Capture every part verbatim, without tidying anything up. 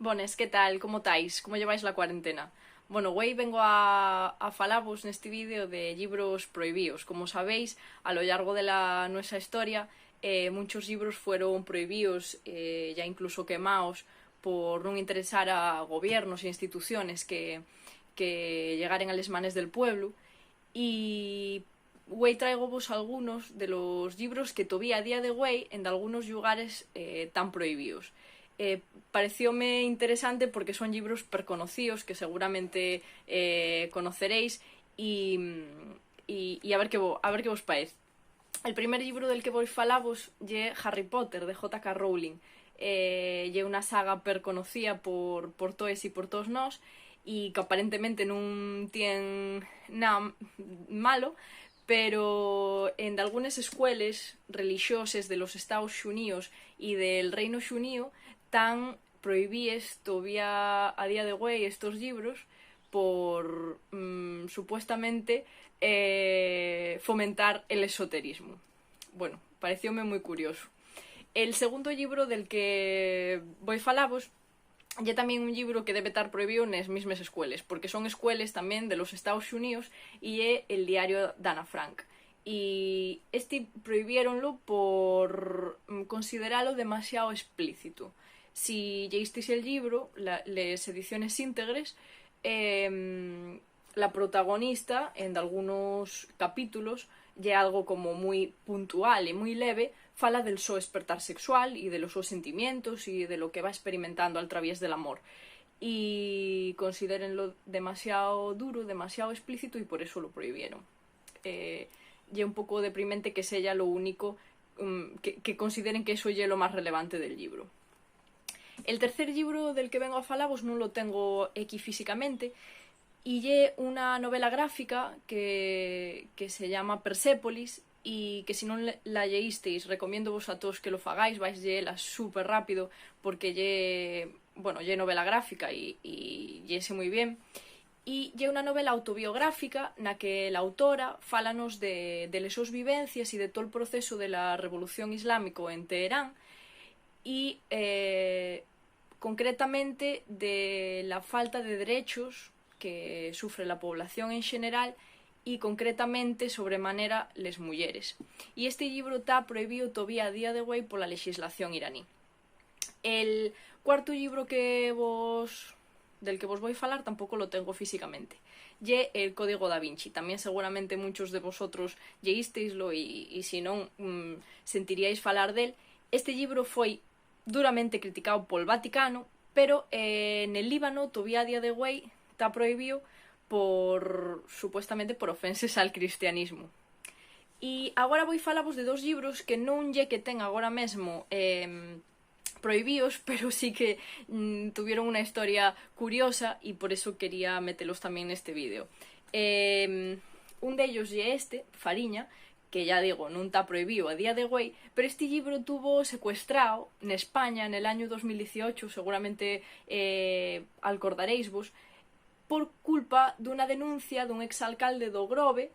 Bones, ¿qué tal? ¿Cómo tais? ¿Cómo lleváis la cuarentena? Bueno, güei vengo a, a falavos nesti vídeo de llibros prohibíos. Como sabéis, a lo llargo de la nuesa historia, eh, munchos llibros fueron prohibíos, eh, ya incluso quemaos, por nun interesar a gobiernos e instituciones que, que llegaren a les manes del pueblu. Y güei tráigovos algunos de los llibros que tovía a día de güei en dalgunos llugares, eh, tán prohibíos. Eh, parecióme interesante porque son llibros perconocíos que seguramente, eh, conoceréis y, y, y a ver qué vo-, a ver qué vos paez. El primer llibru del que voi falavos ye Harry Potter, de J K Rowling. Eh, ye una saga perconocía por, por toes y por toos nós, y qu'aparentemente nun tien nada malo, pero en dalgunes escueles relixoses de los Estaos Xuníos y del Reino Xunío tán prohibíes tovía a día de güei estos llibros por, mm, supuestamente, eh, fomentar el esoterismo. Bueno, parecióme mui curioso. El segundo llibro del que voi falavos ye tamién un llibro que debe tar prohibíu nes mismes escueles, porque son escueles tamién de los Estaos Xuníos, y ye El diario d'Ana Frank. Y esti prohibiéronlo por, mm, consideralo demasiao explícito. Si lleísteis el llibro, la, les ediciones íntegres, em, la protagonista, en dalgunos capítulos, ye algo como mui puntual y mui leve, fala del so espertar sexual y de los sos sentimientos y de lo que va experimentando al traviés del amor. Y considérenlo demasiao duro, demasiao explícito, y por eso lo prohibieron. Eh, ye un poco deprimente que seya lo único, mm, que, que consideren que eso ye lo más relevante del llibro. El tercer llibru del que vengo a falavos nun lo tengo equí físicamente, y ye una novela gráfica que, que se llama Persépolis, y que si non le-, la lleísteis, recomiéndovos a toos que lo fagáis, vais lleela súper rápido, porque ye, bueno, ye novela gráfica y, y yése mui bien. Y ye una novela autobiográfica na que l'autora fálanos de, de les sos vivencies y de tol procesu de la revolución islámico en Teherán, y, eh, concretamente de la falta de derechos que sufre la población en xeneral, y concretamente, sobremanera, les muyeres. Y esti llibru ta prohibíu tovía a día de güei pola lexislación iraní. El cuartu llibru que vos, del que vos voi falar tampoco lo tengo físicamente. Ye El Código da Vinci. Tamién seguramente munchos de vosotros lleísteislo y, y si non, mm, sentiríais falar d'él. Este llibru foi duramente criticáu pol Vaticanu, pero, eh, nel Líbano tovía a día de güei ta prohibíu por, supuestamente, por ofenses al cristianismu. Y agora voi falavos de dos llibros que non ye que ten agora mesmo, em, prohibíos, pero sí que, mm, tuvieron una historia curiosa y por eso quería metelos tamién neste vídeo. Em, un d'ellos ye este, Fariña, que, ya digo, nun ta prohibíu a día de güei, pero esti llibru tuvo secuestrao n'España nel añu dos mil dieciocho, seguramente, eh, alcordaréisvos, por culpa d'una denuncia d'un exalcalde d'O Grove,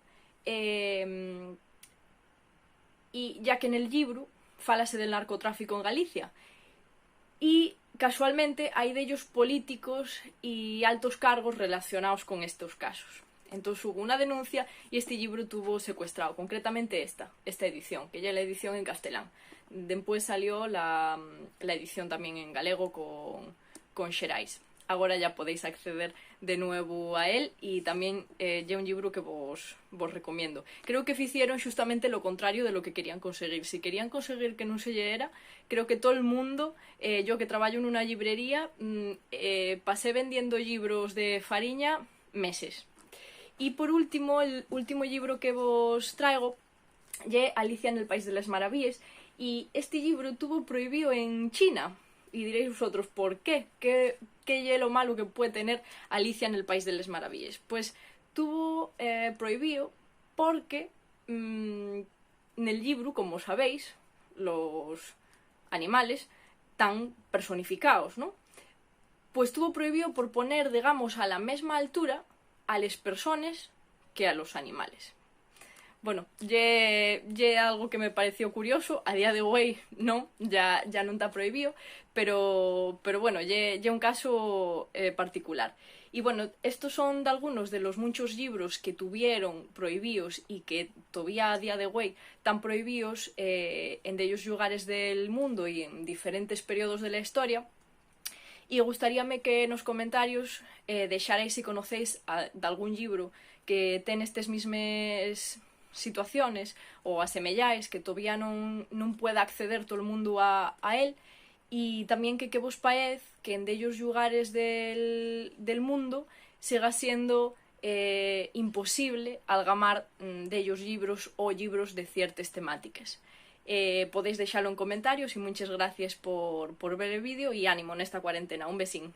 em, y ya que nel llibru fálase del narcotráfico en Galicia, y casualmente hai dellos políticos y altos cargos relacionaos con estos casos. Entós hubo una denuncia y esti llibru tuvo secuestrao, concretamente esta, esta edición, que ye la edición en castelán. Dempués salió la, la edición tamién en galego con, con Xerais. Agora ya podéis acceder de nuevu a él y tamién, eh, ye un llibru que vos, vos recomiendo. Creo que ficieron xustamente lo contrario de lo que querían conseguir. Si querían conseguir que nun se lleera, creo que tol mundo, eh, yo que trabayo nuna llibrería, mm, eh, pasé vendiendo llibros de Fariña meses. Y por último, el último llibru que vos traigo ye Alicia nel País de les Maravíes, y esti llibru tuvo prohibíu en China. Y diréis vosotros, ¿por qué? ¿Qué, qué ye lo malo que puede tener Alicia nel País de les Maravíes? Pues tuvo, eh, prohibíu porque, mm, nel llibru, como sabéis, los animales tán personificaos, ¿no? Pues tuvo prohibíu por poner, digamos, a la mesma altura a les persones que a los animales. Bueno, ye, ye algo que me pareció curioso, a día de güei non, ya, ya non ta prohibío, pero, pero bueno, ye, ye un caso, eh, particular. Y bueno, estos son dalgunos de los munchos llibros que tuvieron prohibíos y que tovía a día de güei tán prohibíos, eh, en dellos llugares del mundo y en diferentes periodos de la historia. Y gustaríame que nos comentarios, eh, dexarais si conocéis a, d'algún llibru que ten estes mismes situaciones o asemeyaes, que tovía non, non pueda acceder tol mundu a, a él, y tamién que, que vos paez que en dellos llugares del, del mundo siga siendo, eh, imposible algamar, mm, dellos llibros o llibros de ciertes temátiques. Eh, podéis dexalo en comentarios y munches gracies por, por ver el vídeo y ánimo nesta cuarentena. Un besín.